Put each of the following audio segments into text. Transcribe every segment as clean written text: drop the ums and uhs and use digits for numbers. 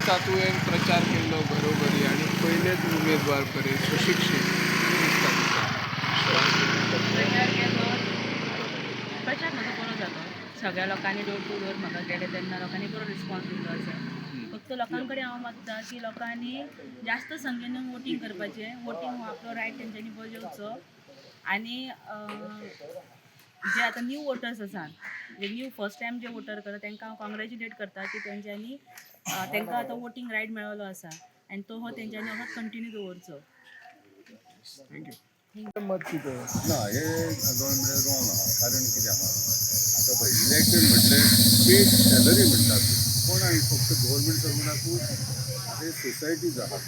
दिसता तुवें प्रचार केल्लो घरोघरी आनी पयलेच उमेदवार बरे सुशिक्षीत, कितें दिसता तुका? प्रचार केलो, प्रचार म्हजो बरो जालो. सगळ्या लोकांनी डोर टू डोर म्हाका गेले तेन्ना लोकांनी बरो रिस्पॉन्स दिल्लो आसा. फक्त लोकां कडेन हांव मागता की लोकांनी जास्त संख्येन वोटींग करपाचें. वोटींग हो आपलो रायट तेंच्यांनी बजोवचो आनी जे आतां न्यू वोटर्स आसात, जे न्यू फर्स्ट टायम जे वोटर करता, तांकां हांव कॉंग्रेच्युलेट करता की तेंच्यांनी तांकां आतां वोटींग रायट मेळिल्लो आसा आनी तो हो तेंच्यांनी असोच कंटिन्यू दवरचो. Thank you. मत कितें? ना, हे गव्हर्मेंट रॉंग आहा. कारण कितें आहा, आतां पळय, इलेक्शन म्हटलें पेड सॅलरी म्हणटात. कोण आनी फक्त गव्हर्मेंट सर्वंटाकूच. आतां सोसायटीज आहात,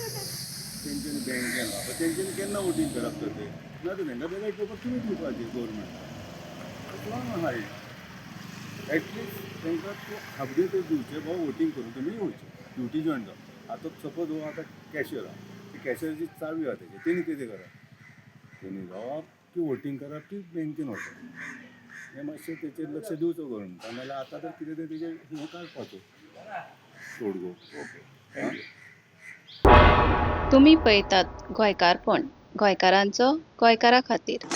तेंच्यांनी बँकेन आहा, तेंच्यांनी केन्ना वोटींग करप तर तें? ना तर तांकां बॅलट पेपर तुमी दिवपाचे गव्हर्मेंट. रॉंग आहा हें. एटलिस्ट तांकां तूं हाफ डे तरी दिवचें बाबा, वोटींग करून तुमी येवचें, ड्युटी जॉयन जाव. आतां सपोज हो आतां कॅशियर आहा, ती कॅशियरची चावी आहा तेजी, तेणी कितें करप? तेणी रावप की वोटींग करप की बँकेन वचप? हें मातशें तेचेर लक्ष दिवचो गव्हर्मेंटान, नाजाल्यार आतां तर कितें तरी तेजेर हें काडपाचो तोडगो. Okay, thank you. तुमी पळयतात गोंयकारपण, गोंयकारांचो गोंयकारा खातीर.